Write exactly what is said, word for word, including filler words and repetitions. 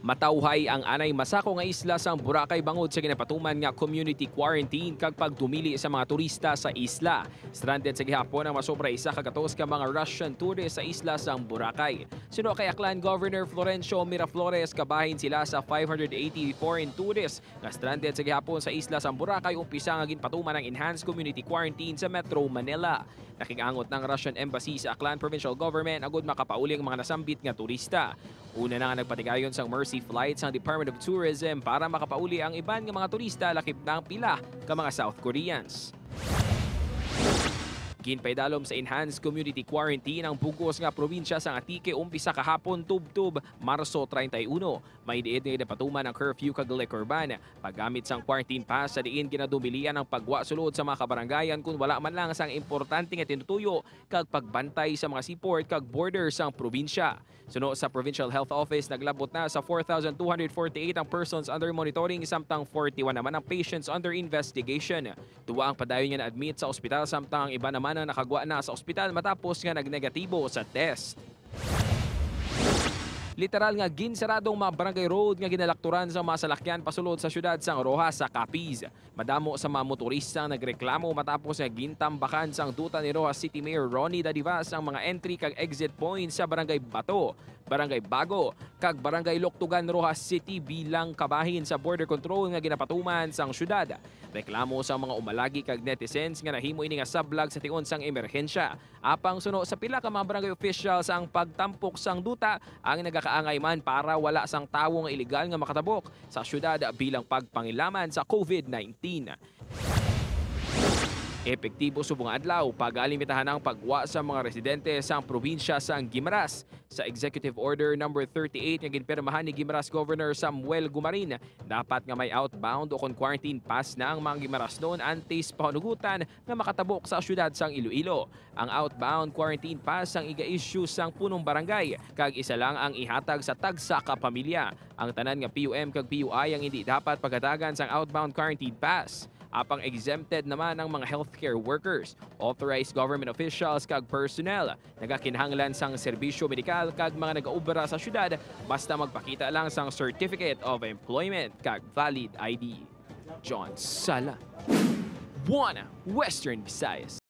Matawhay ang anay masako nga isla sang Boracay bangod sa ginapatuman nga community quarantine kag pagdumili sa mga turista sa isla. Stranded sa gihapon ang masobra isa ka gatos ka mga Russian tourists sa isla sang Boracay. Suno kay Aklan Governor Florencio Miraflores, kabahin sila sa five hundred eighty foreign tourists nga stranded sa gihapon sa isla sang Boracay umpisa nga ginpatuman ang enhanced community quarantine sa Metro Manila. Nakig-angot na ang Russian Embassy sa Aklan Provincial Government agud makapauli ang mga nasambit nga turista. Una na nga nagpatigayon sang Mercy Flight sang Department of Tourism para makapauli ang iban nga mga turista, lakip na ang pila ka mga South Koreans. Ginpaidalom sa enhanced community quarantine ang bug-os nga probinsya sang Antique umpisa kahapon, tubtob Marso treinta y uno. May diin nga ginapatuman ang curfew kag liquor ban. Paggamit sang quarantine pass sa diin ginadumilian ang pagwa sulod sa mga kabarangayan kun wala man lang sang importante nga tinutuyo kag pagbantay sa mga seaport kag border sang probinsya. Suno sa Provincial Health Office, naglabot na sa four thousand two hundred forty-eight ang persons under monitoring, samtang forty-one naman ang patients under investigation. Duwa ang padayon nga na-admit sa ospital, samtang ang iba naman ang nakagwa na sa ospital matapos nga nagnegatibo sa test. Literal nga ginsaradong mga barangay road nga ginalakturan sa mga salakyan pasulod sa siyudad sang Roxas sa Capiz. Madamo sa mga motorista ang nagreklamo matapos nga gintambakan sang duta ni Roxas City Mayor Ronnie Dadivas ang mga entry kag exit points sa Barangay Bato, Barangay Bago, kag Barangay Loktogan, Roxas City, bilang kabahin sa border control nga ginapatuman sang siyudad. Reklamo sang mga umalagi kag netizens nga nahimo ini nga sablag sa tion sang emerhensya. Apang suno sa pila ka mga barangay officials, ang pagtampok sang duta ang nagakaangay man para wala sang tawo nga iligal nga makatabok sa siyudad bilang pagpangilaman sa COVID nineteen. Epektibo subong nga adlaw, pagalimitahan ang pagwa sa mga residente sang probinsya sang Guimaras. Sa Executive Order Number thirty-eight nga ginpirmahan ni Guimaras Governor Samuel Gumarin, dapat nga may outbound o kon quarantine pass na ang mga Guimarasnon antes pa hunugutan nga makatabok sa siyudad sang Iloilo. Ang outbound quarantine pass ang iga-issue sang punong barangay, kag isa lang ang ihatag sa tagsa ka pamilya. Ang tanan nga P U M kag P U I ang indi dapat paghatagan sang outbound quarantine pass. Apang exempted naman ang mga healthcare workers, authorized government officials, kag personnel nagakinahanglan sang serbisyo medikal kag mga nagaobra sa siyudad, basta magpakita lang sang Certificate of Employment kag valid I D. John Sala, One Western Visayas.